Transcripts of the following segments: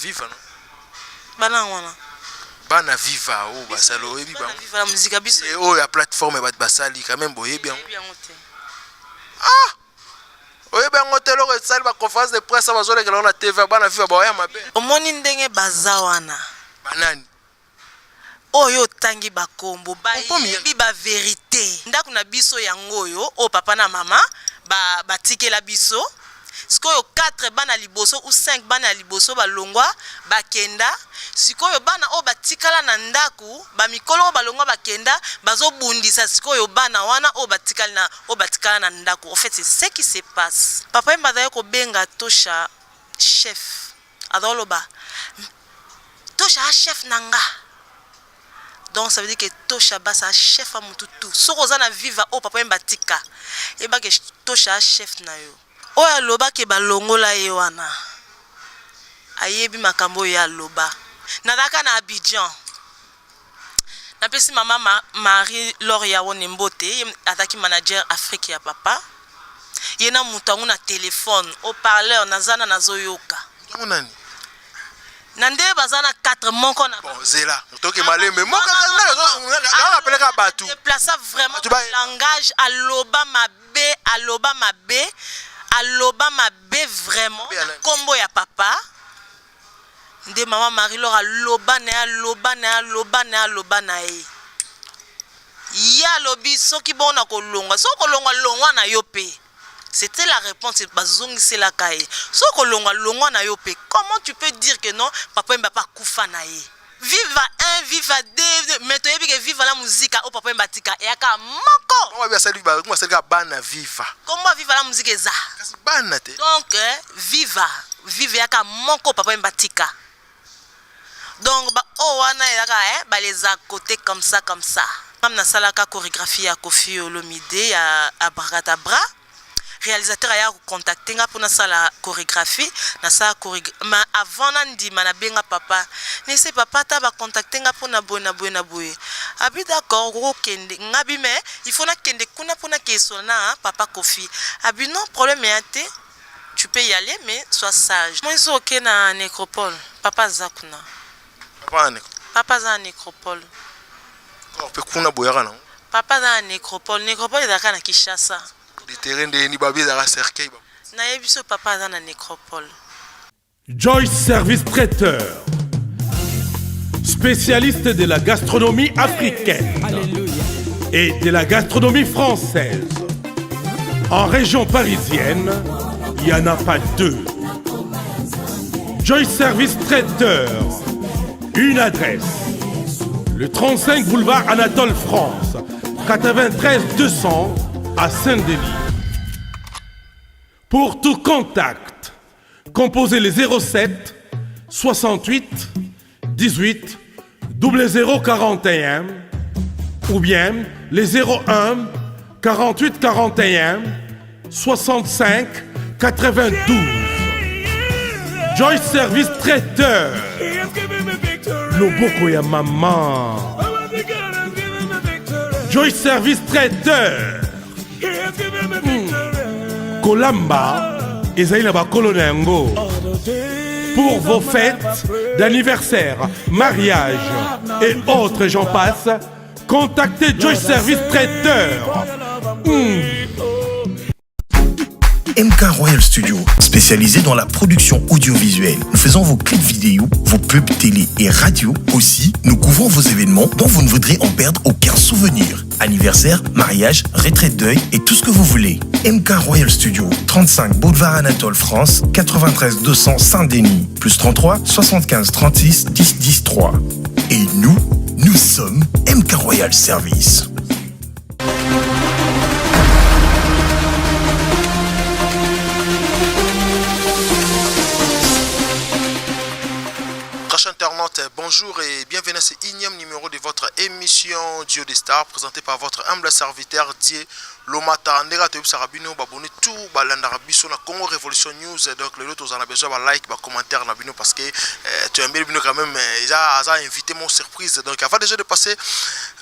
Viva no? Bana wana. Bana Viva oyo basali oyebi bango? Bana Viva la musique biso. Eh, oyo ya plateforme bato basali quand même boyebi yango. Yango te. Ah! Oyebi yango te eloko esali ba conférence de presse bazolekela na TV bana Viva bawaya mabe. Omoni ndenge baza wana. Banani? Oyo otangi bakombo bayebi ba verite. Ndako na biso yango oyo oyo papa na mama ba batikela biso. Sikoyo 4 bana liboso ou 5 bana ya liboso balongwa bakenda. Sikoyo bana oyo batikala na ndako, ba mikolo oyo balongwa bakenda bazobundisa sikoyo bana wana oyo batikali na oyo batikala na ndako. En fait c'est ce qui se passe. Papa Wemba azalaki kobenga Tosha chef. Azaloba Tosha a chef na nga. Donc ça veut dire que Tosha Basa a chef a mutu tout. Soki oza na viva oyo papa Wemba atika, yeba ke Tosha a chef na yo. Oyo aloba ke balongola ye wana ayebi makambo oyo ye aloba. Nazalaka na Abidjan. Napesi mama ma Marie Laure Yawone mbote, ye azalaki manager Afrique ya papa. Ye na moto yango na telephone, haut parleur naza na nazoyoka. Moto yango nani? Na nde baza na 4 moko na bon zela toke malembe moko na rappeleka batu déplaça vraiment langage aloba mabe aloba mabe aloba mabe vraiment kombo ya papa nde mama Marie Laure aloba na ye aloba na ye aloba na ye aloba na ye ye alobi soki bongo na kolongwa soki kolongwa longwa na yo mpe. C'etait la reponse bazongiselaka ye. Soki kolongwa longwa na yo pe. Comment tu peux dire que non papa Wemba pe akufa na ye. Viva 1 viva 2 mais toyebi ke viva la musica oyo papa Wemba atika eyaka moko. Bango babi asali ba asali kaka bana viva. Kombo ya viva la musica eza. Kasi bana te. Donc viva viva eyaka moko papa Wemba atika. Donc ba oyo wana ezaka eh ba les à cote comme ça comme ça. Nga nasalaka choregraphie ya Koffi Olomide ya Abracadabra. Realisateur aya ko contacter nga po nasala choregraphie, nasala choreg mais avant na ndima na benga papa, nayebisa ye papa ata ba contacter nga pona boye na boye na boye. Abi d'accord okoki kokende, nga bi mais il faut nakende kuna po nakende solola na papa Koffi. Abi non problème eya te. Tu peux y aller mais sois sage. Moi soki oke na necropole papa aza kuna. Papa na necropole. Papa aza na necropole. Corps pe kuna boyaka nango. Papa aza na necropole, necropole ezalaka na Kinshasa. Déterré nde ni babi ezalaka cercueil ba. Nayebi so papa aza na necropole. Joyce Service Traiteur, spécialiste de la gastronomie africaine et de la gastronomie française. En région parisienne, il n'y en a pas deux. Joyce Service Traiteur, une adresse. Le 35 boulevard Anatole France, 93 200 à Saint-Denis. Pour tout contact, composez les 07 68 18 0041 ou bien les 01 48 41 65 92. Joy Service Traiteur. Loboko ya maman. Joy Service Traiteur. Hmm. Kolamba ezali na bakolo na yango. Pour vos fêtes d'anniversaire, mariage et autres, j'en passe, contactez Joy Service Traiteur. Hmm. MK Royal Studio, spécialisé dans la production audiovisuelle. Nous faisons vos clips vidéo, vos pubs télé et radio. Aussi, nous couvrons vos événements dont vous ne voudrez en perdre aucun souvenir. Anniversaire, mariage, retraite deuil et tout ce que vous voulez. MK Royal Studio, 35 Boulevard Anatole France, 93 200 Saint-Denis, plus 33 75 36 10 10 3. Et nous, nous sommes MK Royal Service. Très internaute, bonjour et bienvenue à ce énième numéro de votre émission Dieu des Stars, présenté par votre humble serviteur Dieu Lomata ndenge toyebisaka bino, baboni tout balandaka biso na Congo Révolution News. Donc lelo tozala na besoin balike, bacommentaire na bino, parce que toyambeli bino quand même eza aza invité mon surprise. Donc avant déjà de passer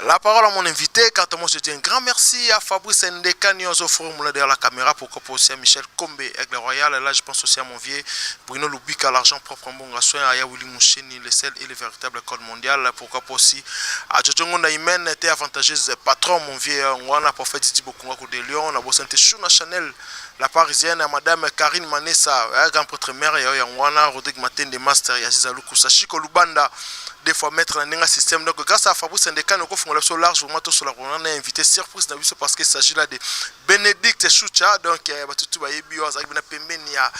la parole à mon invité, quant à moi, je dis un grand merci à Fabrice Ndekani ozo forum derrière la caméra, pourquoi pas aussi à Michel Kombe, Aigle Royal. Là, je pense aussi à mon vieux Bruno Lubika, l'argent propre, Mbonga soin à Willy Moucheni, le sel et le véritable code mondial, pourquoi pas aussi à Jojo Ngonda Imen était avantageuse patron, mon vieux Ngwana prophète Didi Bokunga de Lyon, na bosante Shuna Chanel la Parisienne, à madame Karine Manessa, grand prêtre mère ya Ngwana, Rodrigue Matende Master, Yaziza Lukusa, Chico Lubanda, des fois maître na ndenge système. Donc grâce à Fabrice Ndekani, okofungola biso large vraiment tosola on a invité surprise na biso, parce qu'il s'agit là de Bénédicte Choucha. Donc bato tu bayebi oyo azalaki bena pembeni ya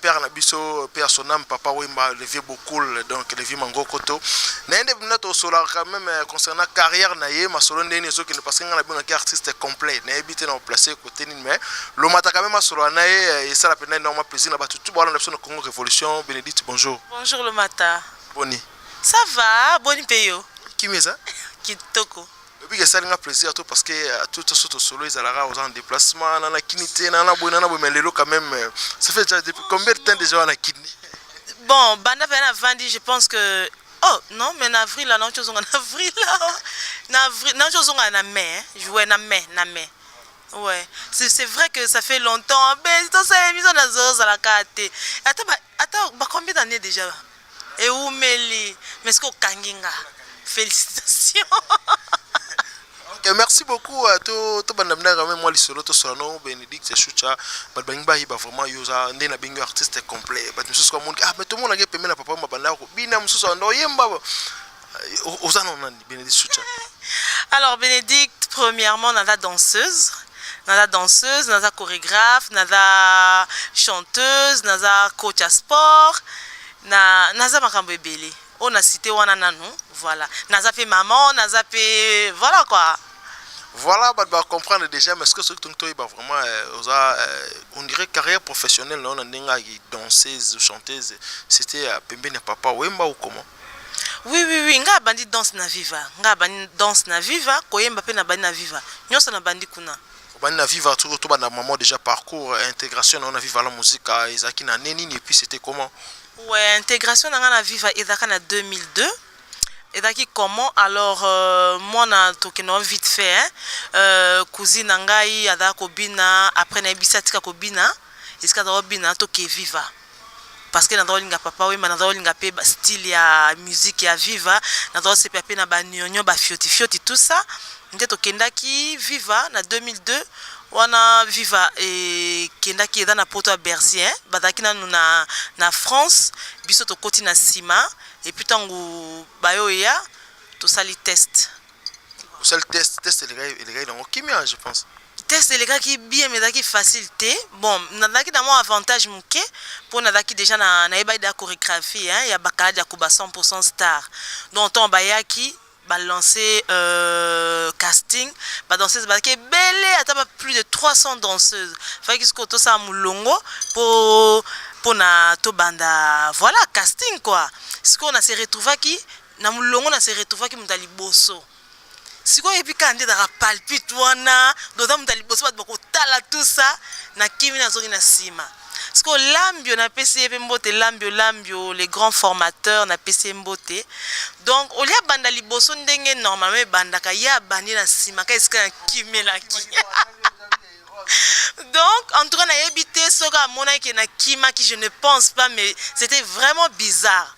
père na biso, père son âme, Papa Wemba, le vieux Bokul, donc le vieux Mangokoto na ye nde bina tosola quand même concernant carrière na ye, masolo ndeni ezokende, parce que nga na bengaki artiste complet, nayebi te na oplace côté nini, mais Lomata quand même asolola na ye, esala mpenza énormément plaisir na bato tu balanda biso na Congo Révolution. Bénédicte, bonjour. Bonjour Lomata. Boni? Ça va, boni mpe yo? Kimi eza? Kitoko. Obiki esalinga plaisir to, parce que tout so tosolo ezalaka oza en déplacement, nana kini te, nana boye, nana boye, mais lelo quand même, ça fait déjà depuis combien de temps déjà wana kini? Bon, banda mpe navandi, je pense que, oh non, mais na avril là, nauti ozonga na avril là, na avril nauti ozonga na mai, hein. Ouais, na mai, na mai. Ouais, c'est vrai que ça fait longtemps. Mais tosala émission, nazozalaka te, ata ata ba combien d'années déjà eumeli, mais ce que okangi nga, félicitations. Ok, merci beaucoup. To tobanda mna quand même mwa lisolo tosola no Bénédicte Choucha. Bato balingi bayeba vraiment yo oza nde na bengi yo artiste complet. Bato mosusu kamoni, ah, mais tomonaki pembeni na papa mabanda kobina, mosusu anda oyemba. Oza na nani, Bénédicte Choucha? Alors Bénédicte, premièrement, naza danseuse, naza danseuse, naza chorégraphe, naza chanteuse, naza coach ya sport, na naza makambo ebele oyo na cité wana nanu. Voilà, naza mpe maman, naza mpe, voilà quoi. Voilà, bato bacomprendre déjà, mais ce que soki tongi toyeba vraiment, oza on dirait carrière professionnelle na yo na ndenge ya danseuse ou chanteuse, c'était pembeni ya Papa Wemba ou comment? Oui, ngai abandi danse na Viva, ngai abandi danse na Viva, koyemba mpe nabandi na Viva, nyonso nabandi kuna. Obandi na Viva. Soki tobanda maman déjà, parcours intégration na yo na Viva la Musique ezalaki na nde nini, et puis c'était comment? Ouais, intégration na ngai na Viva ezalaka na 2002. Ezalaki comment? Alors mwana tokende vite fait, hein? Cousine na ngai azalaka kobina, après nayebisi atika kobina esika azala kobina, toke Viva, parce que naza kolinga Papa Wemba, naza kolinga mpe style ya musique ya Viva, naza kosepela mpe na banionio, bafiotifioti, tout ça. Nde tokendaki Viva na 2002 wana. Viva ekendaki eza na poto ya Bercy, hein? Bazalaki nanu na France, biso tokoti na nsima, et puis ntango bayoya, tosali test. Osali test, test elekaki nango kimia, je pense. Test elekaki bien, mais ezalaki facile te. Bon, nazalaki na mwa avantage moke mpo nazalaki déjà na nayebaki da chorégraphie, hein, ya Bakaladi ya Koba 100 star. Donc ntango bayaki balancer casting, badanseuse bazalaki ebele, ata ba plus de 300 danseuses. Faki sikoyo tosala molongo mpo mpona tobanda, voilà, casting quoi. Sikoyo na se retrouvaki na molongo, na se retrouvaki moto ya liboso. Sikoyo epi kaka nde ezalaka palpite wana, doza moto ya liboso, bato bakotala, tout ça. Nakimi, nazongi na nsima. Sikoyo Lambio, napesi ye mpe mbote, Lambio, Lambio le grand formateur, napesi ye mbote. Donc olia banda liboso ndenge normalement ebandaka, ye abandi na nsima ka esika nakimelaki. Donc en tout cas, nayebi te soki amonaki ke nakimaki, je ne pense pas, mais c'était vraiment bizarre,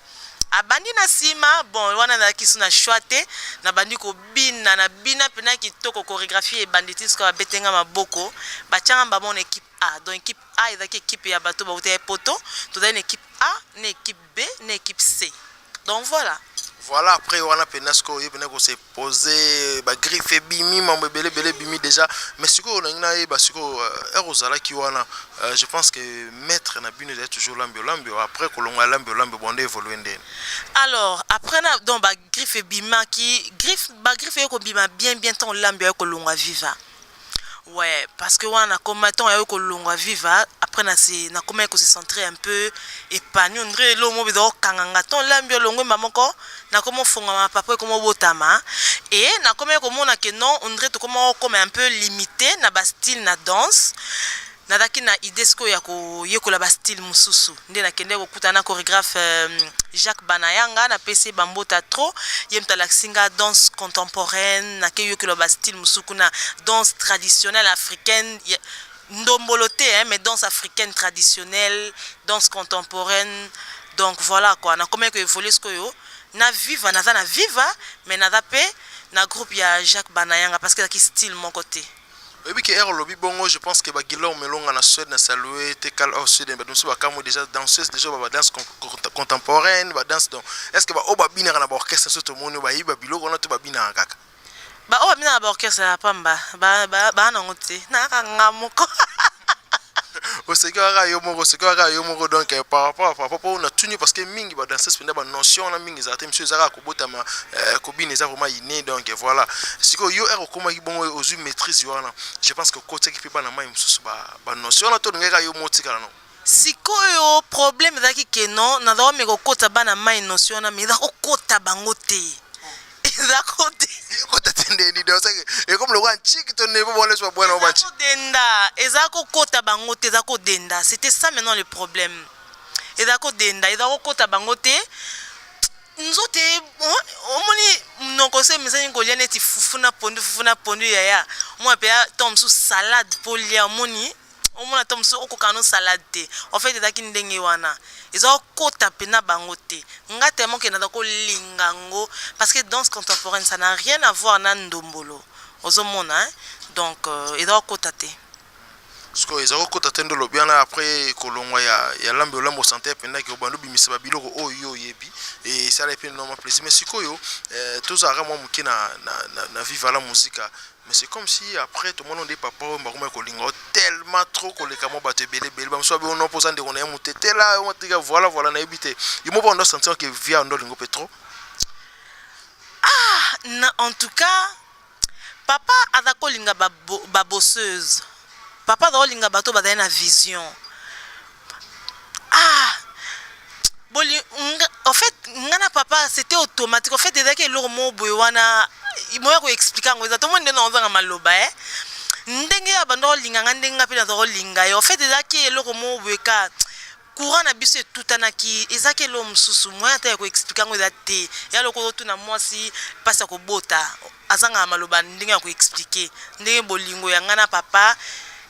abandi na nsima. Bon, wana nazalaki so na choix te, nabandi kobina, nabina mpena kitoko, chorégraphie ebandi ti sikoyo babetenga maboko, batianga bango na équipe A. Donc équipe A ezalaki équipe ya bato bauta ya poto. Tozali na équipe A, na équipe B, na équipe C. Donc voilà. Voilà, après wana mpena sikoyo oye mpena kose pose, bagriffe ebimi, mambo ebele ebele ebimi déjà. Mais sikoyo olingi nayeba sikoyo, heure ozalaki wana, je pense que maître na bino ezali toujours Lambio Lambio. Après kolonga Lambio Lambio, bonde évolue ndeni? Alors après na, donc bagriffe ebimaki, griffe, bagriffe eye kobima bien bien ntango Lambio aye kolongwa Viva. Ouais, parce que wana nakoma ntango yayoki kolongwa Viva, après nakomaki kose centrer un peu epani, on dirait eloko moko eza kokanganga. Ntango lambi olongwemba moko, nakoma ofongama, papa ekoma obotama e nakomaki komona ke non, on dirait tokoma okoma un peu limité na bastyle na danse. Nazalaki na idée sikoyo ya koyekola bastyle mosusu. Nde nakende kokutana na chorégraphe Jacques Banayanga, napesi ye bambota trop. Ye moto alakisi nga danse contemporaine. Nake yokola bastyle mosusu kuna, danse traditionnelle africaine, ndombolo te, hein, mais danse africaine traditionnelle, danse contemporaine. Donc voilà quoi, nakomaki koévoluer sikoyo na Viva. Naza na Viva, mais naza mpe na groupe ya Jacques Banayanga, parce que ezalaki style moko te. Oyebi ke ere olobi bongo, je pense que bagilor Melonga na Suède, na salue te kal or Suède, bato mosusu bakamwe déjà danseuse, déjà badanse contemporaine, badanse. Donc est ce que baoyo babinaka na baorchestre, so tomoni bayebi babiloko wana to babinaka kaka? Baoyo babinaka na baorchestre ya pamba, baa nango te, nayaka nga moko. Oseki kaka yo moko, oseki kaka yo moko. Donc par rapport mpo natuni, parce que mingi badanseuse mpenza, banotion wana mingi ezala te. Misu eza kaka kobotama, kobina eza vraiment inné. Donc voilà, sikoyo yo ere okomaki bongo, ozwi maîtrise wana, je pense que okotiaki mpe bana mai mosusu banotion wana, to olingaki kaka yo mo otikala no? Sikoyo problème ezalaki ke non, nazala komeka kokota bana mai notion wana, mais eza kokota bango te, eza kote. Ekota te ndeni? Donc ekomi lokola ntiki to nde po bona so babwana eza kodenda, eza kokota bango te, eza kodenda. C'était ça maintenant le problème, eza kodenda, eza kokota bango te. Nzoto omoni monoko so emesani kolia neti fufu na pondu, fufu na pondu, yaya, omona mpe ntango mosusu salade mpo lia, omoni, omona ntango mosusu okoka no salade te. En fait ezalaki ndenge wana, eza kokota mpena bango te. Nga tellement ke naza kolinga yango, parce que danse contemporaine, ça n'a rien à voir na ndombolo, ozomona, hein? Donc eza kokota te. Sikoyo eza kokota te nde olobi wana. Après kolongwa ya lambi olambo santé mpendaki, obanda obimisa babiloko oyo yo oyebi, esala mpe normal plaisir. Mais sikoyo tozalaka mwa moke na Viva la Musica, mais c'est comme si après tomona nde papa oyo bakomaki kolinga o tellement trop koleka mwa bato ebele ebele. Bamosusu babe ono mpoza ndeko na ye motetela tika. Voilà, voilà, nayebi te, yo mo bando sentir ke via ndo olingo mpe trop. Ah, na en tout cas papa aza kolinga babosseuse, papa aza kolinga bato bazali na vision. Ah, boli nga, en fait nga na papa, c'était automatique. En fait ezalaki eloko moko boye wana, moya koexpliquer yango eza tomoni nde nazanga maloba e ndenge ya bando kolinga nga, ndenge nga mpe naza kolinga ye. En fait ezalaki eloko moko boye ka courant na biso etutanaki, ezalaki eloko mosusu, moyen ata ya koexpliquer yango eza te. Ya loko otuna mwasi mpasi ya kobota, azangaka maloba ndenge ya koexpliquer ndenge bolingo ya ngai na papa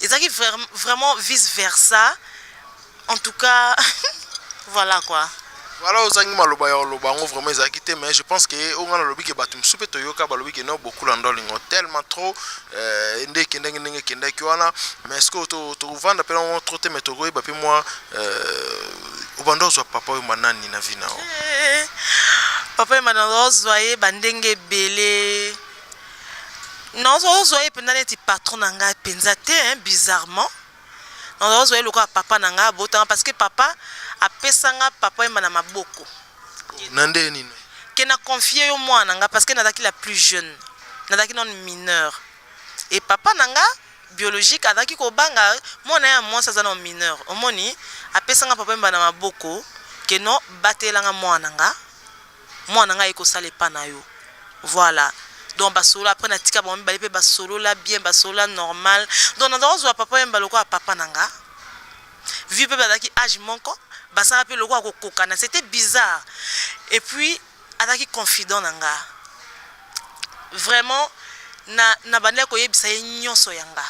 ezalaki vraiment vice versa. En tout cas voilà quoi. Voilà, ozangi maloba ya koloba yango, vraiment ezalaki te. Mais je pense que oyo ngai nalobi ke bato mosusu mpe toyoka balobi ke non, bokula ndo olingo tellement trop, nde ekendaki ndenge ekendaki wana. Mais est ce que tovanda mpe nango trop te? Mais tokoyeba mpe mwa obanda ozwa papa oyo banani na vie na yo? Papa oyo nazozwa ye bandenge ebele, nazozwa ye mpenza neti patron na ngai mpenza te, hein, bizarrement nazozwa ye lokola papa na ngai abotanga, parce que papa apesanga papa oyemba na maboko. Na nde nini? Ke na confie yo mwana na nga, parce que nazalaki la plus jeune, nazalaki nano mineur, et papa na nga biologique azalaki kobanga mwana ya mwasi aza nano mineur. Omoni, apesanga papa oyemba na maboko ke non, batelanga mwana na nga, mwana na nga aye kosala epa na yo. Voilà, donc basolola. Après natika bango mibale mpe basolola bien, basolola normal. Donc naza kozwa papa oyemba lokola papa na nga, vu mpe bazalaki age moko, basala mpe lokola kokokana, c'était bizarre. Et puis azalaki confident na nga vraiment, na bandaki koyebisa ye nyonso ya nga,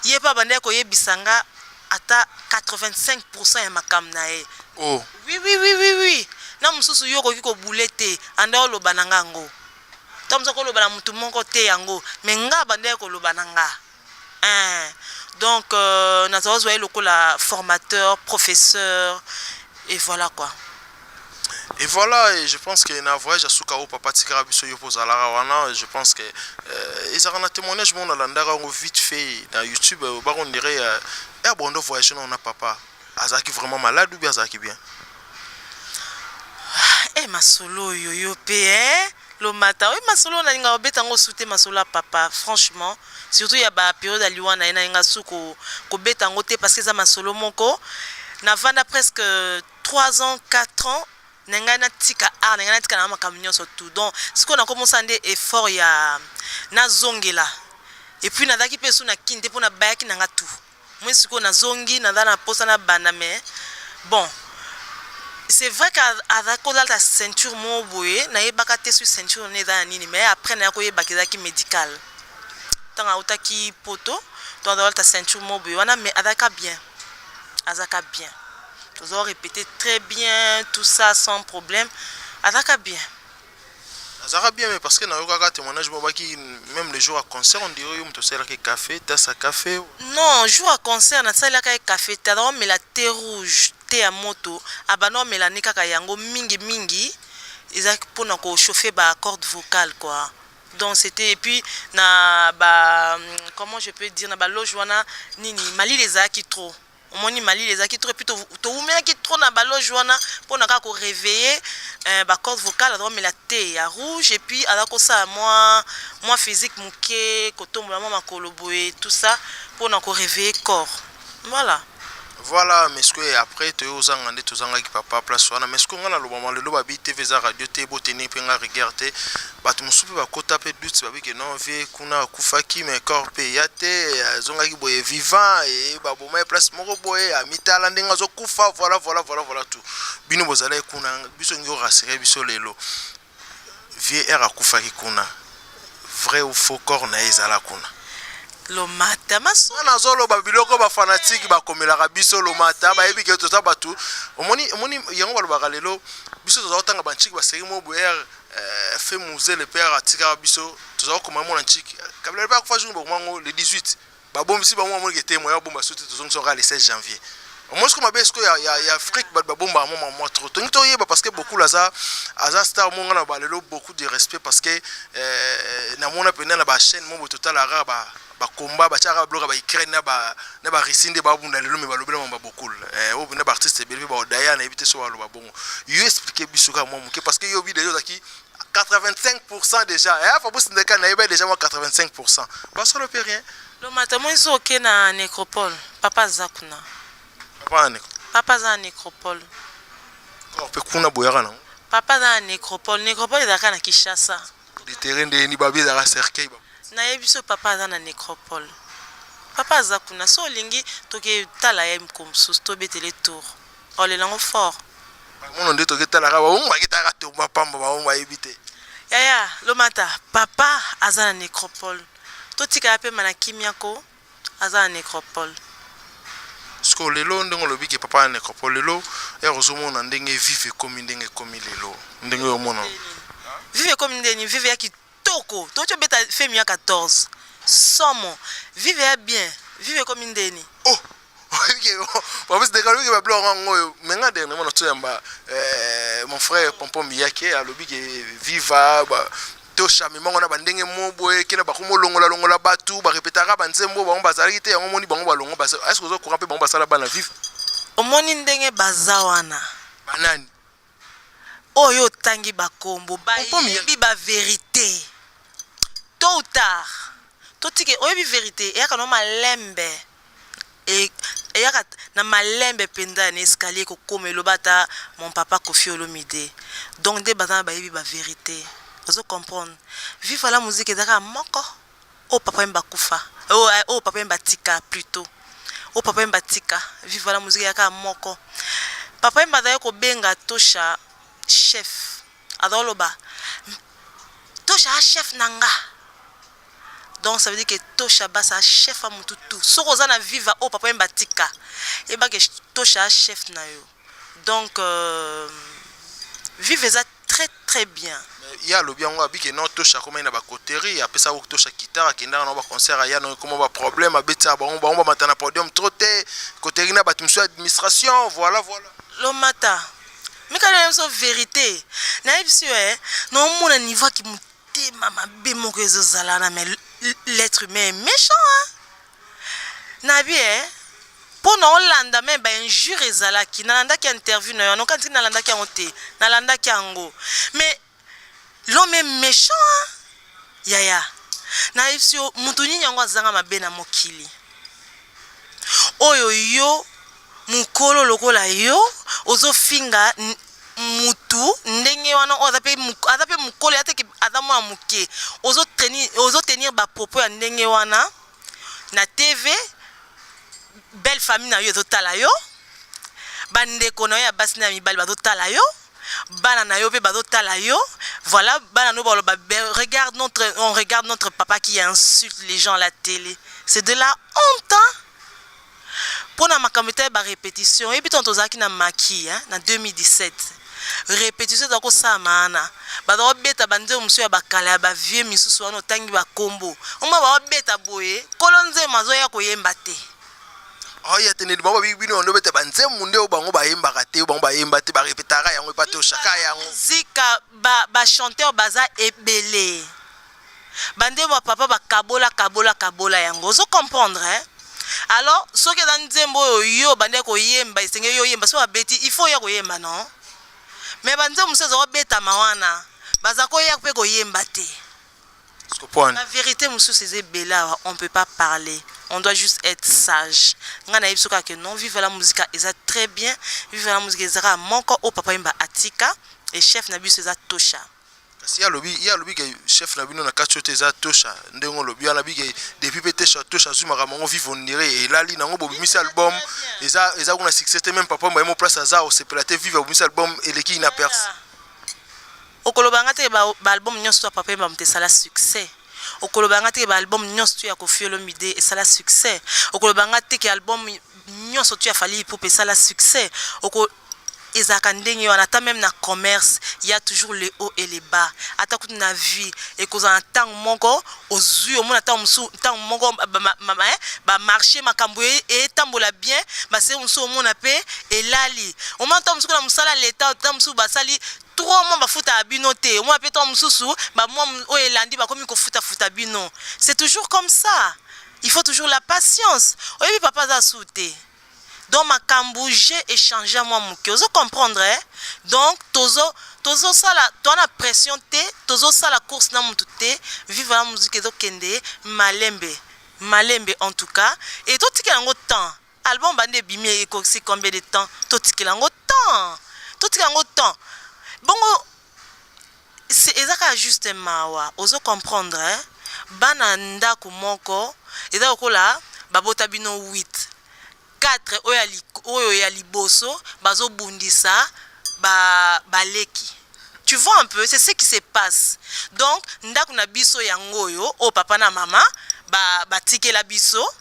ye mpe abandaki koyebisa nga ata 85 ya makambo na ye. Oh. Oui, na mosusu yo okoki kobule te, anda oloba na nga yango to mosusu koloba na motu moko te yango, mais nga abandaki koloba na nga, hein. Donc nazala kozwa ye lokola formateur, professeur, et voilà quoi. Et voilà, et je pense que na voyage ya suka oyo papa tikaka biso, yo mpo ozalaka wana. Je pense que ezalaka na témoignage moko nalandaka yango vite fait na YouTube, bako ndire ya bondo voyage nao na papa azalaki vraiment malade ou bien azalaki bien? E masolo oyo yo mpe, eh? Lomata oyo masolo nalinga kobeta yango su te, masolo ya papa, franchement, surtout ya bapériode ya liwa na ye, nalinga su kobeta yango te, parce que eza masolo moko navanda presque 3 ans, 4 ans na ngai natika art na ngai, natika na makambo nyonso tout. Donc sikoyo nakomosala nde effort ya nazongela. Et puis nazalaki mpe su na kini te, mpo nabayaki na nga tout. Moi sikoyo nazongi, naza na mposa na banda. Mais bon, c'est vrai qu'azalaki kolata ceinture moko boye, nayebaka te soki ceinture wana eza na nini. Mais après naya koyebaka ezalaki médical, ntango autaki poto. To azalata ceinture moko boye wana, mais azalaka bien, azalaka bien, toza répéter très bien, tout ça sans problème, azalaka bien. Azalaka bien, mais parce que nayokaka témoignage mo baki, même le jour ya concert, on dirait yo moto osalelaki café, tasse ya café. Non, jour ya concert nasalelaka ye café te. Azalaka omela thé rouge, thé ya moto. Abanda omela ne kaka yango mingimingi, ezalaki mpona kochauffer bacorde vocale, quoi. Donc c'était, et puis na ba, comment je peux dire, na baloge wana nini, malili ezalaki trop. Omoni, malili ezalaki trop, et puis towumelaki trop na baloge wana mpona kaka koréveiller bacorde vocale. Aza komela thé ya rouge, et puis aza kosala mwa physique moke, kotombola mwa makolo boye, tout ça mpona koréveiller corps, voilà. Voilà. Mais ce que après toyo ozanga nde tozangaki papa place wana. Mais ce que nga nalobama lelo, babi TV eza radio te, botenir mpe nga rigueur te. Bato mosusu mpe bakota mpe doute, babi ke non, vieux kuna akufaki, mais corps mpe eya te, azongaki boye vivant e baboma ye place moko boye, amitala ndenge azokufa. Voilà, tout bino bozalaki kuna, biso ngi orassurer biso lelo. Vieux r akufaki kuna, vrai ou faux, corps na ye ezala kuna? Lomata, maso. Nga nazoloba biloko bafanatike bakomelaka biso. Lomata, bayebi ke toza bato. Omoni yango balobaka lelo, biso toza kotanga bantiki baseri mo boye fe Mzee le père atikaka biso, toza kokoma mona ntiki Kabila le père akufa jour bakoma yango le 18, babombisi bango, bamoniki te moya babomba so te, tozongisa kaka le 16 janvier. Omoni sikoyo mabe sikoyo ya Afrique, bato babombaka mwa trop. Tongi toyeba, parce que Bokul aza star mo nga na balelo, beaucoup de respect, parce que namona mpenza na bachaîne mo boye totalaka bakomba, batiaka biloko ya baUkraine na baRussie nde babunda lelo, me balobela mamba Bokul oyo mpenza baartiste ebele mpe baodaya. Nayebi te so baloba bongo. Yo explique biso kaka mwa moke, parce que yo bi déjà ozalaki 85 déjà. Fabrice Ndeka nayeba déjà mwa 85, basolo mpe rien. Lomata, moi so oke na nécropole, papa aza kuna. Papa na nécro? Papa aza na nécropole. Corps mpe kuna boyaka nango? Papa aza na nécropole. Nécropole ezalaka na Kinshasa. Déterré ndeni, babi ezalaka cercueil. Nayebi so papa aza na nécropole, papa aza kuna. So olingi, toketala ye moko mosusu, tobetele tour, olela yango fort. Bamono nde toketalaka bango, baketalaka tomba pamba, bango bayebi te. Yaya Lomata, papa aza na nécropole, totika ya pema na kimia ko, aza na nécropole. Sikoyo lelo, ndenge olobi ke papa na nécropole, lelo ere ozomona ndenge Viva ekomi, ndenge ekomi lelo, ndenge oyo omona? Viva ekomi ndeni? Viva ya kitoko, toki obeta femi ya 14 somo. Viva ya bien, Viva ekomi ndeni? Oh, Fabrice Ndeka alobi ke babiloko yango oyo. Me nga dernièrement natoyamba mon frère Pompon Miyake, alobi ke Viva toshami mango na bandenge mo boye kena bakomolongola-longola bato barepetaka banzembo, bango bazalaki te. Yango moni bango balongo. Est ce que oza courant mpe bango basala bana Viva? Omoni ndenge baza wana. Banani? Oyo otangi bakombo. Pompon Miyake. Bayebi bavérité. Tôt ou tard totike, oyebi vérité eyaka na malembe, eyaka na malembe mpenza na escalier kokoma. Eloba ata mon papa Kofi Olomide. Donc nde baza na, bayebi bavérité, ozo comprendre. Viva la Musique ezalaka moko oyo papa ye bakufa, oyo papa ye batika, plutôt oyo papa ye batika. Viva la Musique eyaka moko. Papa ye bazali kobenga Tosha chef, azaloba Tosha a chef na nga. Donc ça veut dire que Tosha Basa chef ya motu tu. Soki oza na Viva oyo papa ye batika, yebake Tosha a chef na yo. Donc Viva eza très très bien. Ye alobi yango, abiki non, Tosha akomai na bacoterie, apesaka Tosha guitare, akendaka na baconcert, aya na ekoma baproblème, abetisaka bango, bango bamata na podium trop te, coterie na bato mosusu ya administration, voilà. Lomata, mikala na biso vérité, nayebi biso yo naomona niveau aki motema mabe moko ezozala na. Mais l'être humain est méchant, hein? Nabi mpo na olanda me bainjure ezalaki, nalandaki interview na yo, anoka ntiki, nalandaki yango te, nalandaki yango, mais L'homme est méchant, hein? Yaya, nayebisi yo, moto nini yango azanga mabe na mokili oyo? Yo mokolo lokola yo, ozofinga mutu ndenge wana oyo aza mpe mokolo ya teke, aza mwana moke, ozotenir bapropos ya ndenge wana na TV. Belle famille na yo ezotala yo, bandeko na yo ya basi na ya mibali bazotala yo, bana na yo mpe bazotala yo. Voilà, bana no baloba: "Regarde notre, on regarde notre papa qui insulte les gens à la télé." C'est de la honte, hein? Mpona makambo etali barépétition, oyebi, ntango tozalaki na maki, hein, na 2017, répétition eza kosalama wana, baza kobeta banzembo mosusu ya bakala, ya bavieux misusu wana otangi bakombo oma, baobeta boye, kolo nzembo azoya koyemba te. Oya te, neti bango babi bino ndo beta banzembo nde oyo bango bayembaka te, oyo bango bayemba te, barepetaka yango epa toshaka yango. Zika bachanteur ba baza ebele, bandembo ya papa bakabola kabola kabola yango, ozo comprendre, hein? Alors soki eza nzembo oyo yo bandeki koyemba, esengeli yo oyemba. Soki babeti, il faut oya koyemba, non? Mais banzembo mosusu eza kobetama wana, baza koya mpe koyemba te. La vérité mosusu eza ebele awa, on peut pas parler, on doit juste être sage. Ngai nayebi soki ake non, Vive la Musique eza très bien. Vive la Musique ezaka moko oyo papa yemba atika, e chef na biso eza Tosha. Kasi ye alobi ke chef na bino na kati oyo te eza Tosha. Ndenge olobi wana bi ke depuis mpe Tosha, Tosha azwi makambo yango, Vive ondire elali nango. Bobimisi album, eza kuna succès te. Même papa mbaye mo place aza osepela te. Vive abimisi album eleki na perse. Okoloba nga te baalbum nyonso to ya papa yemba moto esala succès. Okoloba nga te ke baalbum nyonso to ya Koffi Olomide esala succès. Okoloba nga te ke album nyonso to ya Fally Ipupa esala succès. Oko ezalaka ndenge wana. Ata même na commerce, ya toujours le haut et le bas. Ata kutu na vie, ekozala na ntango moko ozwi, omona ntango mosusu, ntango moko bamarché, makambo etambola bien, baseri mosusu omona mpe elali. Omona ntango mosusu na mosala leta, ntango mosusu basali 3 mois bafutaka bino te. Omona mpe ntango mosusu bamwa oyo elandi bakomi kofutafuta bino. C'est toujours comme ça, il faut toujours la patience. Oyebi, papa aza su te, donc makambo j'ai échangé mwa moke, ozo comprendre, eh? Donc tozosala, toza na pression te, tozosala course na motu te. Vive la Musique ezokende malembe malembe en tout cas, e totikela yango temps. Album bande ebimi, ekokisi combien de temps? Totikela yango temps, totikela yango temps. Bongo eza kaka juste mawa, ozo comprendre, eh? Bana ndako moko eza lokola babota bino 8, 4 oyo ya liboso bazobundisa baleki ba. Tu vois un peu, c'est ce qui se passe. Donc ndako na biso yango oyo, oyo papa na mama batikela ba biso.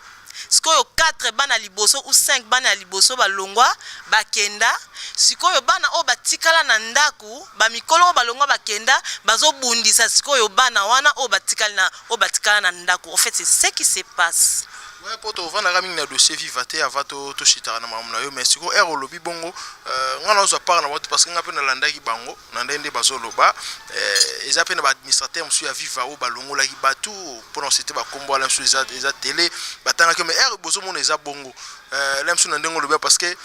Sikoyo 4 bana liboso ou 5 bana ya liboso balongwa, bakenda. Sikoyo bana oyo batikala na ndako, bamikolo oyo balongwa bakenda, bazobundisa sikoyo bana wana oyo batikali na oyo batikala na ndako. En fait, c'est ce qui se passe. Ouais, mpo tovandaka mingi na dossier Viva te avant toshitaka na makambo na yo. Mais sikoyo ere olobi bongo, nga nazwa part na bango te, parce que nga mpe nalandaki bango na ndenge nde bazoloba. Eza mpe na baadministrateur mosusu ya Viva oyo balongolaki bato mpona kosite bakombo wana mosusu eza tele batangaki. Mais ere bozomona eza bongo la mosusu na ndenge olobi, parce que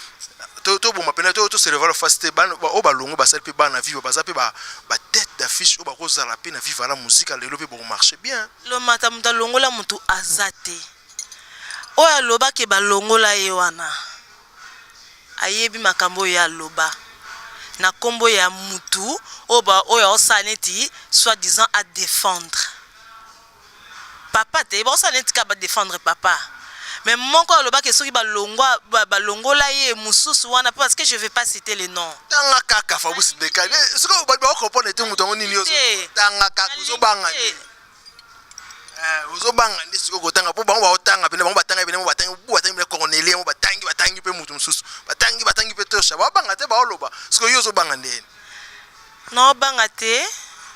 toboma mpena tosereva face te. Oyo balongo basali mpe bana Viva baza mpe batête d'affiche oyo bakozala mpe na Viva la Musique lelo mpe bokomarche bien. Lomata, moto alongola motu aza te. Oyo alobaki balongola ye wana ayebi makambo oyo aloba na nkombo ya mutu oyo oyo aosala neti soi-disant adéfendre papa te. Baosala neti kaka badéfendre papa, mais moko alobaki soki balongwa, balongola ye mosusu wana, parce que je vais pas citer le nom. Tanga kaka, Fabrice Deka, soki bato bakocomprendre te moto yango nini. Tanga kaka, ozobanga nde, ozobanga nde sikoyo kotanga mpo bango baotanga pene, bango batanga pene, batangi bu, batangi pene Cornelie mo, batangi, batangi mpe moto mosusu, batangi, batangi mpe Tosha, baobanga te, baoloba. Sikoyo yo ozobanga ndeni? Naobanga te,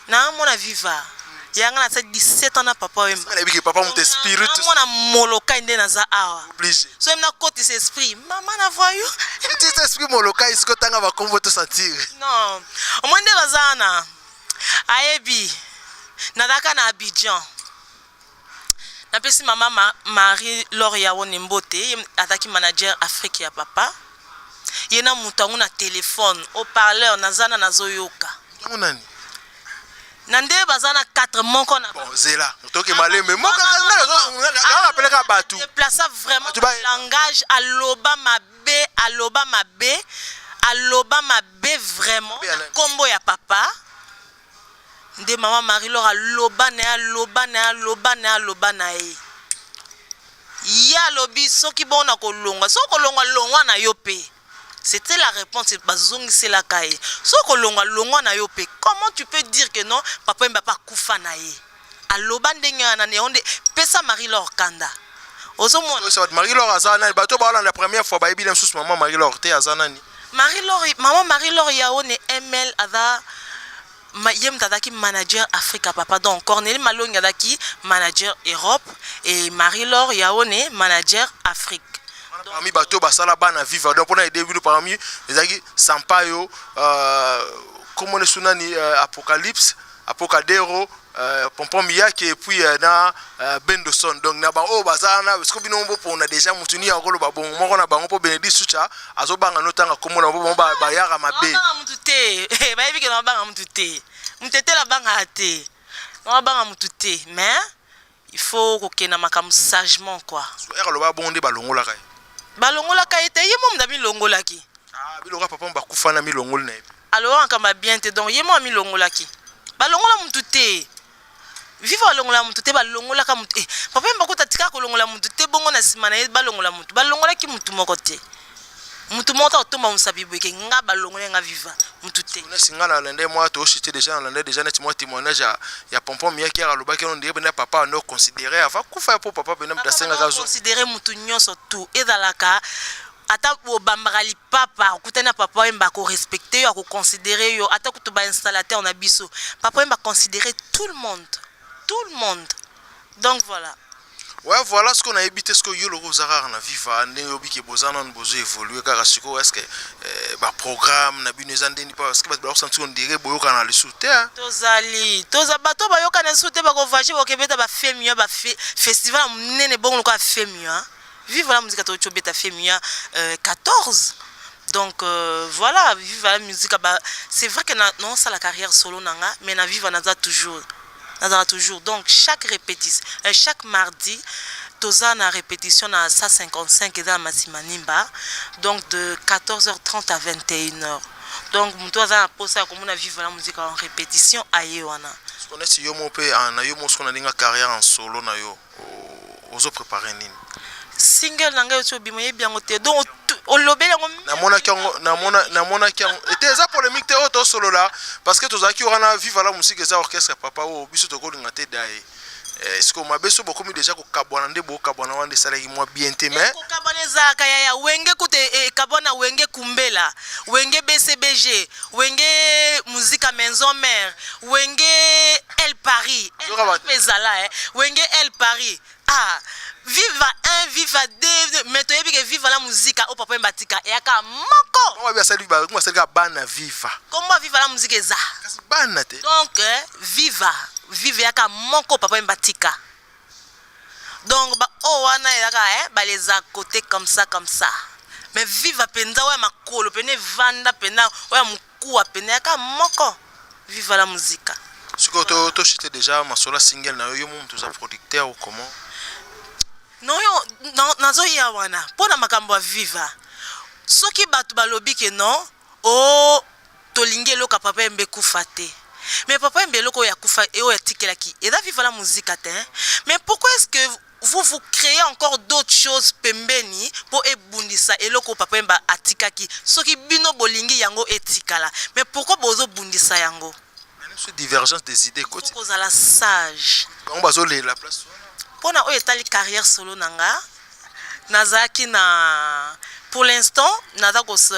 naamona Viva yanga nasali 17 ans na papa Wemba. Nayebiki papa moto esprit. Namona Molokai nde naza awa. Obligé. So nakotisa esprit mama na voyou. Tisa esprit Molokai, sikoyo tanga bakombo tosentir. Non, omoi nde baza wana, ayebi nazalaka na Abidjan. Napesi mama Marie Laure Yawone mbote. Ye azalaki manager Afrique ya papa. Ye na moto yango na telefone haut-parleur, naza na nazoyoka. Yango nani? Na nde baza na 4 moko na Bon, zela, toke malembe moko, narapeleka bato. Déplaça vraiment. Bato langage, aloba mabe, aloba mabe, aloba mabe vraiment. Mabe ya nani? Nkombo ya papa nde mama Marie Laure aloba na ye, aloba na ye, aloba na ye, aloba na ye. Ye alobi soki bongo na kolongwa, soki kolongwa, longwa na yo mpe. C'était la réponse bazongiselaka ye: soki kolongwa, longwa na yo mpe. Comment tu peux dire que non, papa Wemba mpe akufa na ye? Aloba ndenge wana yango nde pesa Marie Laure kanda, ozomona. Marie Laure aza nani? Bato baolanda première fois, bayebi na mosusu mama Marie Laure te, aza nani? Marie Laure, mama Marie Laure Yaone ML, aza ye moto azalaki manager Afrika papa. Donc Cornélie Malongi azalaki manager Europe et Marie Laure Yaone manager Afrique. Parmi bato basala bana Viva, donc mpona ede bino, parmi ezalaki Sampayo, komona esu nani, Apocalypse, Apocadero, Pompon Miyake et puis na Bendoson. Donc na bango baza wana, parce que bino bopona déjà motu ni yango koloba bongo moko na bango, mpo Bénédicte Sucha azobanga notanga komona mpo bango bayaka mabe. Babanga mutu te, bayebi ke nabanga mutu te, mutu etela abangaka te, nabanga mutu te, mais il faut kokenda makambo sagement quoi. Ere aloba bongo nde balongolaka ye. Balongolaka ye te, ye mo mutu amilongolaki. Ah, biloko ya papa bakufa na milongoli na ye. Alobaka makambo ya bien te, donc ye mo amilongolaki. Balongola mutu te, Viva balongola mutu te, balongolaka mutu eh, papa Wemba kuta atikaka kolongola mutu te. Bongo na nsima na ye balongola mutu, balongolaki mutu moko te, mutu moko ta kotomba mosapi boyeke nga balongoli nga Viva, mutu te. Nesi nga nalanda mwa toshite déjà, nalanda déjà neti mwa témoignage ya Pompon Miyaki, alobaki no ndenge mpena papa ando considéré avant kufa, mpo papa mpena moto asengaka zo. Considéré mutu nyonso tu, ezalaka ata obambaka lipapa, okutani na papa Wemba, akorespecte yo, akoconsidere yo. Ata kutu bainstallateur na biso, papa Wemba considéré tout le monde, tout le monde. Donc voilà. Ouais, voilà ce qu'on nayebi te. Sikoyo yo loko oza kaka na Viva, ndenge oyebiki boza nanu bozo évolue kaka sikoyo, est ce que baprogramme na bino eza ndeni? Parce que bato bakosanti on dirait boyokana lisusu te, hein? Tozali, toza bato bayokana lisusu te, bakovoyage, bakobeta bafemia, bafestival ya monene bongo lokola Femua. Viva la Musique toki obeta Femua 14. Donc voilà, Viva la Musique ba, c'est vrai que na naosala carrière solo na nga, mais na Viva naza toujours, nazala toujours. Donc chaque répétition, chaque mardi toza na répétition na 155, eza na Masimanimba, donc de 14h30 à 21h. Donc moto aza na posa ya komona Viva la Musique en répétition, aye wana. Sikoyo neti yo mo mpe na yo mo, sikoyo na ndenge carrière en solo na yo, ozopréparé nini? Single na ngai oti obima, oyebi yango te, donc olobeli yango. Namonaki yango, namonaki yango ete eza polémique te oyo tosolola, parce que tozalaki wana. Viva la Musique eza orchestre ya papa oyo biso tokolinga te daye. Sikoyo mabe so bokomi déjà kokabwana, nde bokabwana wana nde esalaki mwa bien te, mais Kokabwana ezalaka yaya. Wenge kuta ekabwana, Wenge Kumbela, Wenge BCBG, Wenge Musica Maison Mère, Wenge El Paris Yoka mpe ezala Wenge El Paris, ah, Viva 1, Viva 2, mais toyebi ke Viva la Musique oyo papa Wemba atika eyaka moko. Bango babi basali, bango basali kaka bana Viva. Kombo ya Viva la Musique eza Kasi bana te. Donc Viva, Viva eyaka moko, papa Wemba atika. Donc ba oyo wana ezaka baleza à côté comme ça, comme ça, mais Viva mpenza oyo ya makolo pene evanda mpena, oyo ya mokuwa pene, eyaka moko, Viva la Musique. Sikoyo toshite déjà masolo ya single na yo. Yo mo moto oza producteur ou comment? Noyo nazoya wana mpo na makambo ya Viva. Soki bato balobi ke non, o tolingi eloko ya papa Wemba ekufa te, mais papa Wemba eloko oyo akufa, oyo atikelaki, eza Viva la Musique te, hein? Mais pourquoi est ce que vous vous créez encore d'autres choses pembeni mpo ebundisa eloko oyo papa Wemba atikaki? Soki bino bolingi yango etikala, mais pourquoi bozobundisa yango? So divergence des idées koti. Kozala sage. Bango bazolela place wana. Mpona oyo etali carrière solo na nga, nazalaki na, pour l'instant naza kose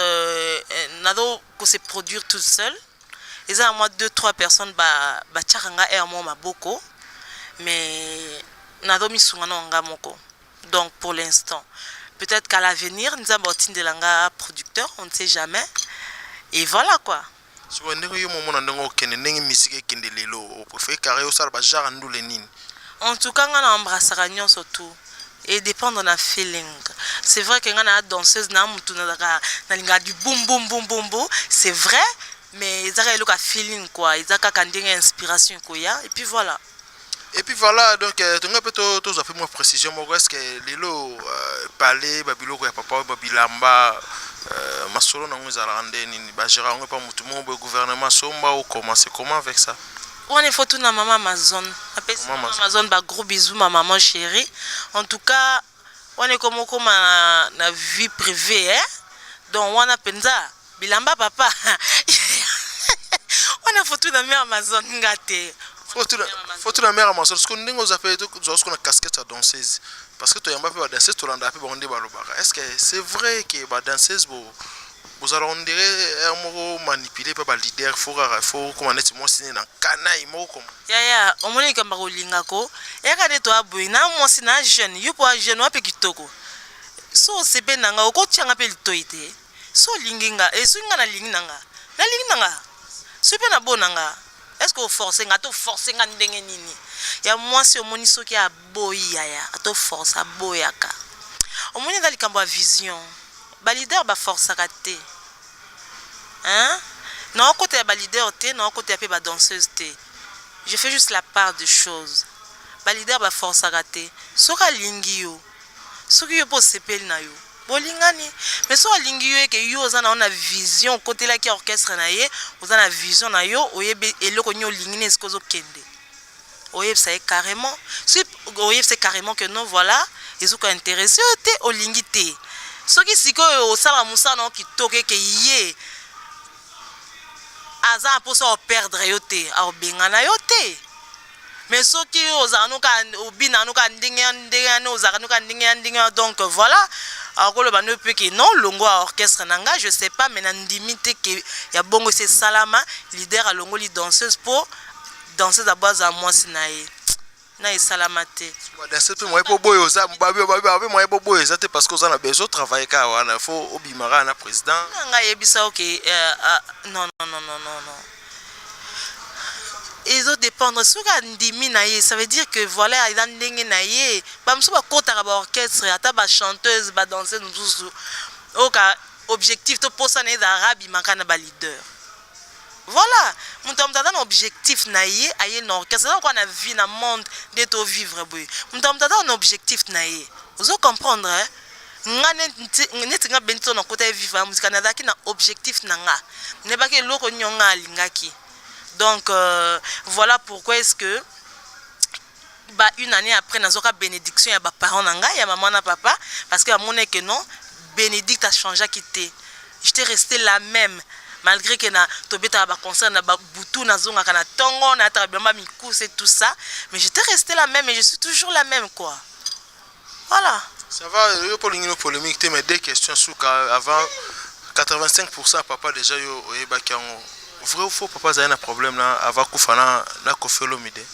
nazo kose produire tout seul. Eza na mwa deux trois personnes batiaka nga aire moko maboko, mais nazomisunga na nga moko. Donc pour l'instant, peut-être qu'à l'avenir Nzambe otindela nga producteur, on ne sait jamais, et voilà quoi. Sikoyo ndenge yo momona, ndenge okende, ndenge musique ekende lelo, opréféré carré osala bagenre ndule nini? En tout cas nga na embrassaka nyonso tout et dépendre na feeling. C'est vrai que nga na danseuse na mutu nazalaka, nalingaka du boum boum boum boum boum, c'est vrai. Mais eza kaka eloko ya feeling quoi, eza kaka ndenge ya inspiration ekoya et puis voilà. Et puis voilà, donc tonga mpe tozwa mpe mwa précision moko. Est ce que lelo palais, babiloko ya papa oyo, babilamba, masolo nango ezalaka nde nini? Bagérer yango epa motu moko boye, gouvernement somba ou comment? C'est comment avec ça? Wana il faut tuna mama Amazon. Apesi Mama mama Amazon ba gros bisous, ma maman chérie. En tout cas, wana ekoma okoma na vie privée, hein? Donc wana mpenza bilamba papa wana, faut tuna mère Amazon, nga te. Faut tuna mère Amazon. Parce que ndenge oza mpe, tozwa siko na casquette ya danseuse, parce que toyamba mpe badanseuse, tolandaka mpe bango nde balobaka. Est ce que c'est vrai que badanseuse bo bozala, on dirait moko manipulé mpe baleader, faut kaka faut koma neti mwasi ne na kanai moko koma? Yaya, omoni likambo ya kolingako eyaka nde toya boye na mwasi na jeune yo, mpo jeune wa mpe kitoko. So osepe na nga, okotianga mpe litoi te. So olingi nga e, soki nga nalingi na nga, nalingi na nga, soki mpe nabona nga, est ce que oforce nga? Ata oforce nga ndenge nini ya mwasi, omoni soki aboyi, yaya, ata oforce, aboyaka. Omoni, eza likambo ya vision. Baleader baforçaka te, hein? Naokota ya baleader te, naokota ya mpe badanseuse te, je fais juste la part des choses. Baleader baforçaka te. Soki alingi yo, soki yo mpe osepeli na yo, bolingani. Mais soki alingi yo eke yo oza na yo na vision, okotelaki orchestre na ye, oza na vision na yo, oyebi eloko nini olingi na esika ozokende, oyebisa ye carrément. Soki oyebisa ye carrément que non, voilà, ezoka intéressé yo te, olingi te, soki sikoyo osala mosala na yo kitoko eke ye aza na mposa operdre yo te, akobengana yo te. Mais soki ozalaka noka obinaka noka ndenge ya ndenge wana, ozalaka noka ndenge ya ndenge wana, donc voilà, akoloba no mpe ke non, longo ya orchestre na nga. Je sais pas, mais nandimi te ke ya bongo esi esalama, leader alongoli danseuse mpo danseuse abo azala mwasi na ye na esalama te. Badanseuse mpe moye mpo boye oza babe moye mpo boye eza te, parce que oza na besoin travailler kaka wana, faut obima kaka na président. Na ngai ayebisa oke non, non, non, non, non, non, ezodépendre. Soki andimi na ye, ça veut dire que voilà, eza ndenge na ye. Bamosusu bakotaka baorchestre, ata bachanteuse, badanseuse mosusu, oyoka objectif to posa na ye ezalaka abimaka na baleader. Voilà, moto ya moto aza na objectif na ye, aye na orchestre. Eza lokola na vie, na monde nde tovivre boye, moto ya moto aza na objectif na ye. Ozo comprendre, eh? Nga neti nga benti to nakota ye vivre ya muzika, nazalaki na objectif na nga, nayebaki eloko nini nga alingaki. Donc voilà pourquoi est ce que ba une année après nazwaka bénédiction ya baparent na ngai, ya mama na papa, parce que bamoni que non, Bénédicte achangeaki te, j'étais resté la même malgré que na tobetaka baconcert na babutu, nazongaka na ntongo, nayataka bilamba mikuse et tout ça, mais j'étais resté la même et je suis toujours la même quoi, voilà. Ça va, yo mpo olingi no polémique te, mais deux questions suka avant. 85 papa déjà, yo oyebaki yango, vrai ou faux, papa azali na problème na avant kufa na Koffi Olomide?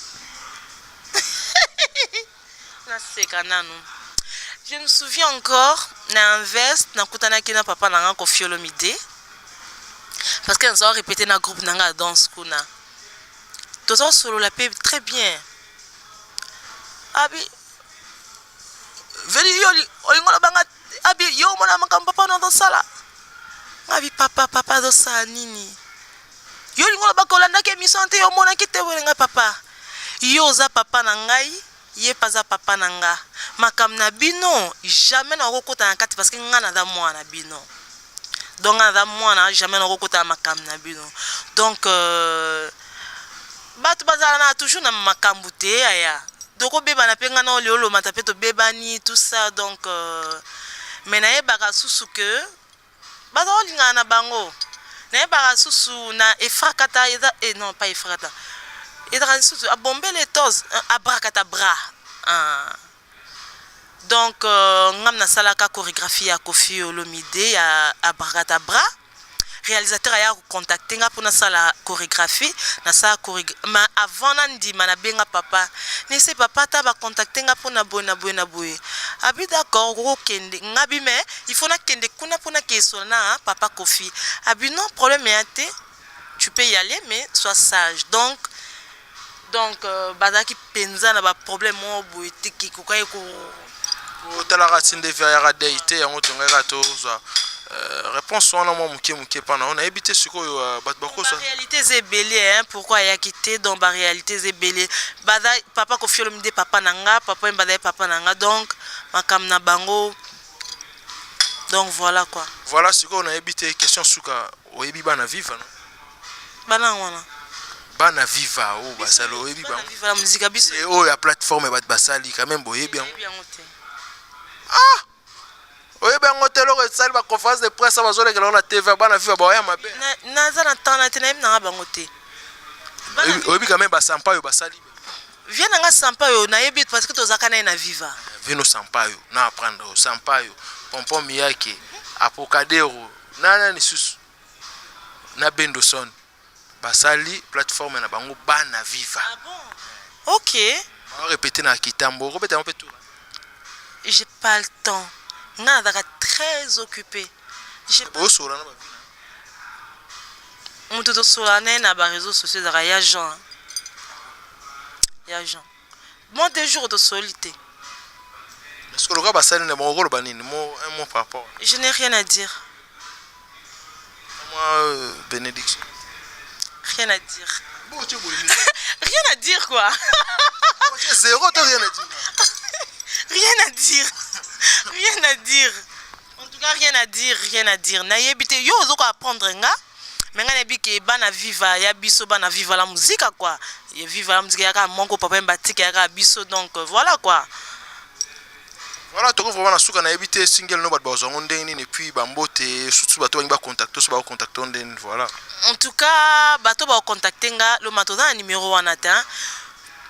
Naseka nanu. Je me souviens encore, na invest nakutanaki na papa na nga Koffi Olomide, parce que nazala répété na groupe na nga ya danse kuna, toza kosolola mpe très bien. Abi veli yo olingi olobanga, abi yo omona makambo papa na azosala. Nga bi papa, papa azosala nini? Yo olingi olobaka olandaki émission te, yo omonaki te boye. Ngai papa, yo oza papa na ngai, ye mpe aza papa na nga. Makambo na bino jamais nakokota na kati, parce que nga naza mwana na bino. Donc nga naza mwana, jamais nakokota na makambo na bino. Donc bato bazala na toujours na makambo te, aya tokobebana mpe nga na oli olomata mpe tobebani, tout ça. Donc mais nayebaka susu ke baza kolingana na bango. Nayebaka susu na Efrakata eza eh, non, pas Efrakata, ezalaka lisusu abombele tos Abrakata bra, ah. Donc ngam nasalaka chorégraphie ya Koffi Olomide ya Abracadabra. Réalisateur aya kocontacte nga mpo nasala chorégraphie. Nasala, mais avant nandima, nabenga papa nese: "Papa, ata bacontacte nga mpona boye na boye na boye." Abi: "D'accord, okokende." Nga bi: "Mais il faut nakende kuna mpona kesola na papa Koffi." Abi: "Non, problème eya te, tu peux y aller, mais sois sage." Donc bazalaki mpenza na baproblème moko boye te, kekokaki ko Otalaka ti nde ayaka dei te, yango tongaki tozwa. Réponse wana mwa moke moke mpa na yo, nayebi te sikoyo bato bakozwa. Baréalité eza ebele, hein. Pourquoi ayaki te? Donc baréalité eza ebele. Baza papa Kofi Olomide, papa na nga, papa oyo bazali papa na nga, donc makambo na bango, donc voilà quoi. Voilà, sikoyo nayebi te, question suka, oyebi Bana Viva, no? Bana wana? Bana Viva oyo basali, oyebi Bana bango? Viva la Musique, biso? Oyo ya plateforme bato basali quand même, boyebi yango? Nayebi yango te. Oyebi yango te? Eloko esali baconférence de presse, bazolekela ngo na TV, Bana Viva baoya mabe. Naza na temps na te, nayebi nanga bango te. Oyebi quand même basampa oyo basali? Vie na nga Sampa oyo nayebi parce que tozalaka na ye na Viva. Vino Sampayo na apprendre oyo Sampayo, Pompon Miyake, Apocadero na nani lisusu na Bendoson basali plateforme na bango, Bana Viva. Ah bon, ok. Barépété na kitambo, okobeta yango mpe tour. J'ai pas le temps, nga nazalaka très occupé. J'ai pas Bosola na bavina? Moto tosola na ye na baréseaux sociaux ezalaka ya Jean, ya Jean. Mo 2 jours tosoli te. Parce que loka basali na bango, okoloba nini mo un mot par rapport? Je n'ai rien à dire. Moi bénédiction. Rien à dire. Bon, tu boye. Rien à dire quoi. Zéro to rien à dire? Rien à dire, rien à dire, en tout cas rien à dire, rien à dire. Nayebi te, yo ozoko apprendre nga, mais nga nayebi ke Bana Viva ya biso, Bana Viva la Musique quoi. Ye Viva la Musique yaka moko, papa ye batika yaka biso, donc voilà quoi. Voilà, toko vraiment na suka. Nayebi te, single no, bato bazwa yango ndenge nini? Et puis bambote surtout bato balingi bacontacte so, bakocontacte ndenge nini? Voilà. En tout cas bato bakocontacte nga, loma toza na numéro wana te, hein.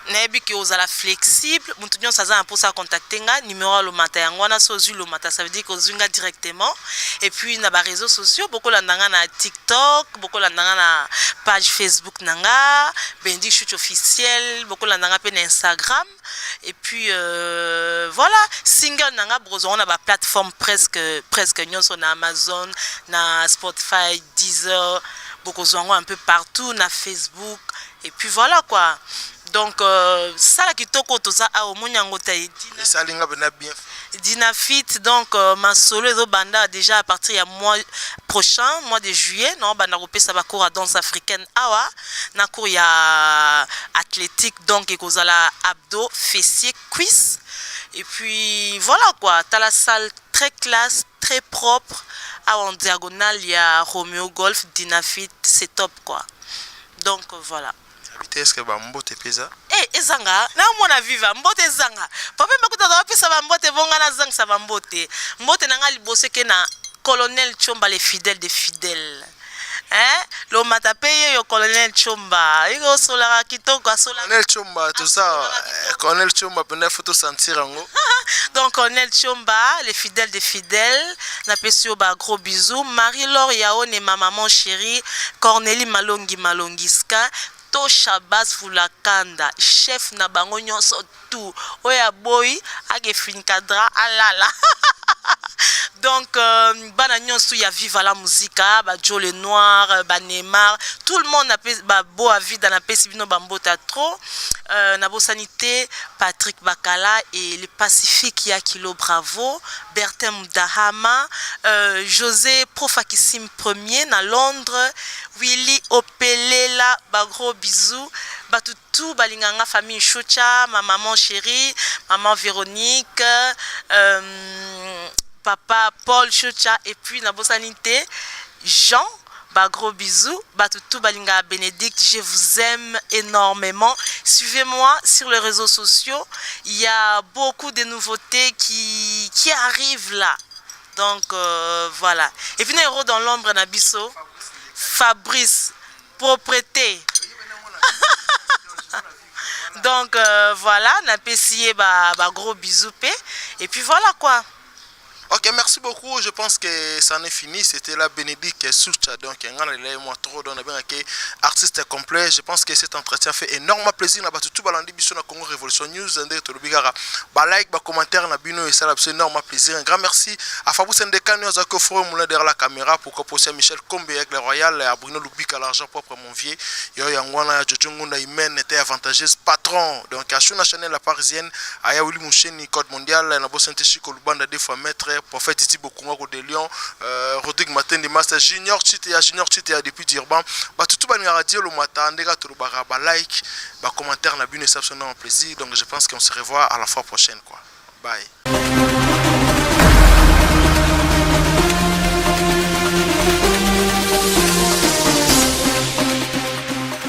Nayebi ke ozala flexible, moto nyonso aza na mposa acontacte nga, numéro alomata yango wana. So ozwi lomata, ça veut dire kozwi nga directement. Et puis na baréseaux sociaux, bokolanda nga na TikTok, bokolanda nga na page Facebook na nga, Bénédicte Chute officiel, bokolanda nga mpe na Instagram. Et puis voilà, single na nga bozwango na baplateforme presque nyonso, na Amazon, na Spotify, Deezer, bokozwa yango un peu partout, na Facebook. Et puis voilà quoi. Donc sala kitoko, toza awa, omoni yango te? Esali nga mpena bien. Dinafit, donc masolo ezobanda déjà à partir ya mois prochain, mois de juillet. Non, banda kopesa bacours ya danse africaine awa na cours ya athlétique, donc ekozala abdo, fessier, cuisse. Et puis voilà quoi, tala salle, très classe, très propre, awa en diagonale ya Romeo Golf. Dinafit, c'est top quoi. Donc voilà. Abi te, est-ce bambote mpe eza? E ezanga, naomona Viva, mbote ezanga. Papa Mbakuta bapesa bambote, bonga nazangisa bambote. Mbote na nga liboso eke na colonel Chomba, le fidèle de fidèle, hein? Lomata mpe ye yo, colonel Chomba, eke osolaka kitoko, asolaka. Colonel Chomba, toza colonel Chomba mpenza, faut tosentir yango. Donc colonel Chomba, le fidèle de fidèle, napesi yo ba gros bisous. Marie-Laure Yaone, ma maman chérie, Cornélie Malongi, Malongiska, to Shabas Fulakanda, chef na bango nyonso tout oyo aboyi akefinkadra alala. Donc bana nyonso ya Viva la Musica, bajo le Noir, baneymar, tout le monde, baboa Vida, napesi bino bambota trop. Nabosani te Patrick Bakala et le Pacifique ya Kilo Bravo, Bertin Mudahama, José Profakisim premier na Londres, Willy Opelela, bagros bisous. Bato tout balinganga, famille Shucha, ma maman chérie, maman Véronique, papa Paul Shucha, et puis nabosani te Jean, bah, gros bisous. Bah, tout balinga Bénédicte, je vous aime énormément. Suivez-moi sur les réseaux sociaux. Il y a beaucoup de nouveautés qui arrivent là. Donc voilà. Et puis, héros dans l'ombre na biso, Fabrice, propreté. Donc voilà, napesi ba gros bisous pe. Et puis voilà quoi. Ok, merci beaucoup. Je pense que ça en est fini. C'était la Bénédicte Soucha. Donc, moi trop donc artiste complet. Je pense que cet entretien fait énormément plaisir. Na tout balandi biso na Congo Révolution News. Nde tolobi kaka ba like, ba commentaire na bino et ça fait énormément plaisir. Un grand merci à Fabrice Ndekano Azako Fro Moulin derrière la caméra, pourquoi pas Michel Kombe avec le Royal, à Bruno Lubika, l'argent propre, mon vieux. Yo Yangwana Jojo Ngunda Imen était avantageuse patron. Donc à Shuna Chanel la Parisienne, à Yaouli Moucheni Code mondial, na Bossente Chico Lubanda deux fois maître. Prophète Titi Bokunga de Lyon, Rodrigue Matende Master, Junior Chitea, Junior Chitea depuis Durban. Batutu balingaka Dieu mata ndeka tolobaka, ba like, ba commentaire na bino, ça un plaisir. Donc je pense qu'on se revoit à la fois prochaine, quoi. Bye.